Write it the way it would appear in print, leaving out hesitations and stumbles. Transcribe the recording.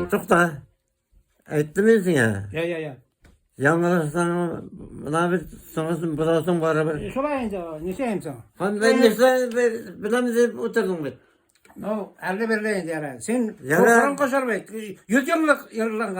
Тукта. Әйттем мин сиңа. Я, я, я. Яңгырасаң, менә бит соңгысын бозасың барыбер. Шулай инде, нишләйем соң? Һәм мен нишләй беләм дип утырдың бит. Ну, әле берле инде, яра. Син Яра. борын кошар бит. 100 еллык йырланган.